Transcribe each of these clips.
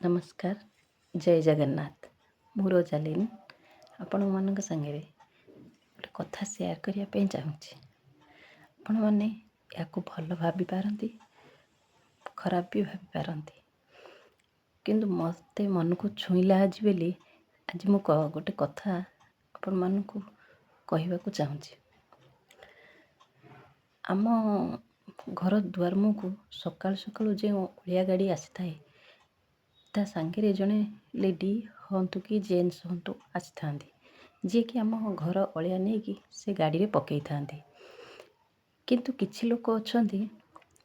ନମସ୍କାର, ଜୟ ଜଗନ୍ନାଥ। ମୁଁ ରୋଜାଲିନ୍ ଆପଣମାନଙ୍କ ସାଙ୍ଗରେ ଗୋଟେ କଥା ସେୟାର କରିବା ପାଇଁ ଚାହୁଁଛି। ଆପଣମାନେ ଏହାକୁ ଭଲ ଭାବିପାରନ୍ତି, ଖରାପ ବି ଭାବିପାରନ୍ତି, କିନ୍ତୁ ମୋତେ ମନକୁ ଛୁଇଁଲା ଆଜି ବୋଲି ଆଜି ମୁଁ ଗୋଟେ କଥା ଆପଣମାନଙ୍କୁ କହିବାକୁ ଚାହୁଁଛି। ଆମ ଘର ଦୁଆର ମୁହଁକୁ ସକାଳୁ ସକାଳୁ ଯେଉଁ ଅଳିଆ ଗାଡ଼ି ଆସିଥାଏ, ତା ସାଙ୍ଗରେ ଜଣେ ଲେଡ଼ି ହୁଅନ୍ତୁ କି ଜେଣ୍ଟସ୍ ହୁଅନ୍ତୁ ଆସିଥାନ୍ତି, ଯିଏକି ଆମ ଘର ଅଳିଆ ନେଇକି ସେ ଗାଡ଼ିରେ ପକାଇଥାନ୍ତି। କିନ୍ତୁ କିଛି ଲୋକ ଅଛନ୍ତି,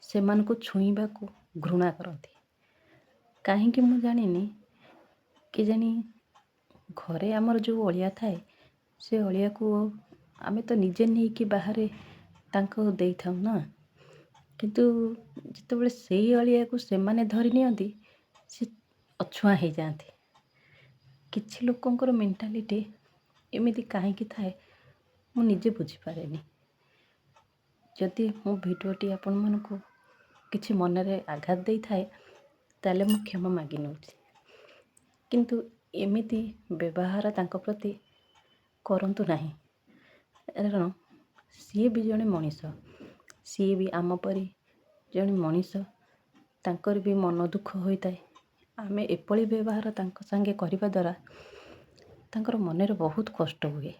ସେମାନଙ୍କୁ ଛୁଇଁବାକୁ ଘୃଣା କରନ୍ତି। କାହିଁକି ମୁଁ ଜାଣିନି କେଜାଣି। ଘରେ ଆମର ଯେଉଁ ଅଳିଆ ଥାଏ, ସେ ଅଳିଆକୁ ଆମେ ତ ନିଜେ ନେଇକି ବାହାରେ ତାଙ୍କୁ ଦେଇଥାଉ ନା, କିନ୍ତୁ ଯେତେବେଳେ ସେଇ ଅଳିଆକୁ ସେମାନେ ଧରି ନିଅନ୍ତି, ସେ ଅଛୁଆଁ ହେଇଯାଆନ୍ତି। କିଛି ଲୋକଙ୍କର ମେଣ୍ଟାଲିଟି ଏମିତି କାହିଁକି ଥାଏ, ମୁଁ ନିଜେ ବୁଝିପାରେନି। ଯଦି ମୋ ଭିଡ଼ିଓଟି ଆପଣମାନଙ୍କୁ କିଛି ମନରେ ଆଘାତ ଦେଇଥାଏ, ତାହେଲେ ମୁଁ କ୍ଷମା ମାଗି ନେଉଛି। କିନ୍ତୁ ଏମିତି ବ୍ୟବହାର ତାଙ୍କ ପ୍ରତି କରନ୍ତୁ ନାହିଁ, କାରଣ ସିଏ ବି ଜଣେ ମଣିଷ। ସିଏ ବି ଆମ ପରି ଜଣେ ମଣିଷ। ତାଙ୍କର ବି ମନ ଦୁଃଖ ହୋଇଥାଏ। ଆମେ ଏପରି ବ୍ୟବହାର ତାଙ୍କ ସାଙ୍ଗେ କରିବା ଦ୍ୱାରା ତାଙ୍କର ମନରେ ବହୁତ କଷ୍ଟ ହୁଏ।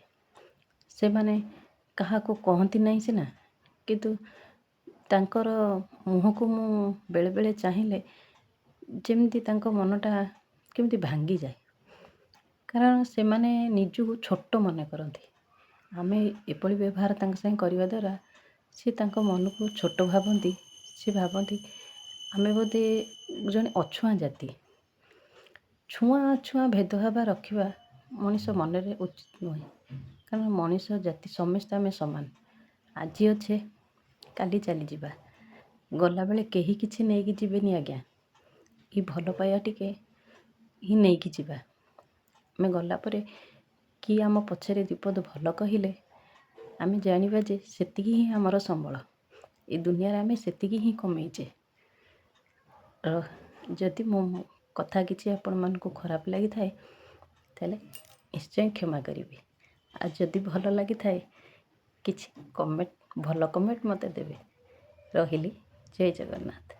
ସେମାନେ କାହାକୁ କହନ୍ତି ନାହିଁ ସିନା, କିନ୍ତୁ ତାଙ୍କର ମୁହଁକୁ ମୁଁ ବେଳେବେଳେ ଚାହିଁଲେ ଯେମିତି ତାଙ୍କ ମନଟା କେମିତି ଭାଙ୍ଗିଯାଏ, କାରଣ ସେମାନେ ନିଜକୁ ଛୋଟ ମନେ କରନ୍ତି। ଆମେ ଏପରି ବ୍ୟବହାର ତାଙ୍କ ସାଙ୍ଗେ କରିବା ଦ୍ୱାରା ସେ ତାଙ୍କ ମନକୁ ଛୋଟ ଭାବନ୍ତି। ସେ ଭାବନ୍ତି ଆମେ ବୋଧେ ଜଣେ ଅଛୁଆଁ ଜାତି। ଛୁଆଁ ଅଛୁଆଁ ଭେଦଭାବ ରଖିବା ମଣିଷ ମନରେ ଉଚିତ ନୁହେଁ, କାରଣ ମଣିଷ ଜାତି ସମସ୍ତେ ଆମେ ସମାନ। ଆଜି ଅଛେ, କାଲି ଚାଲିଯିବା। ଗଲାବେଳେ କେହି କିଛି ନେଇକି ଯିବେନି ଆଜ୍ଞା। ଏଇ ଭଲ ପାଇବା ଟିକେ ହିଁ ନେଇକି ଯିବା। ଆମେ ଗଲା ପରେ କିଏ ଆମ ପଛରେ ଦୁଇପଦ ଭଲ କହିଲେ ଆମେ ଜାଣିବା ଯେ ସେତିକି ହିଁ ଆମର ସମ୍ବଳ। ଏ ଦୁନିଆରେ ଆମେ ସେତିକି ହିଁ କମେଇଛେ। ଯଦି ମୋ କଥା କିଛି ଆପଣମାନଙ୍କୁ ଖରାପ ଲାଗିଥାଏ, ତାହେଲେ ନିଶ୍ଚୟ କ୍ଷମା କରିବେ। ଆଉ ଯଦି ଭଲ ଲାଗିଥାଏ, କିଛି କମେଣ୍ଟ, ଭଲ କମେଣ୍ଟ ମୋତେ ଦେବେ। ରହିଲି, ଜୟ ଜଗନ୍ନାଥ।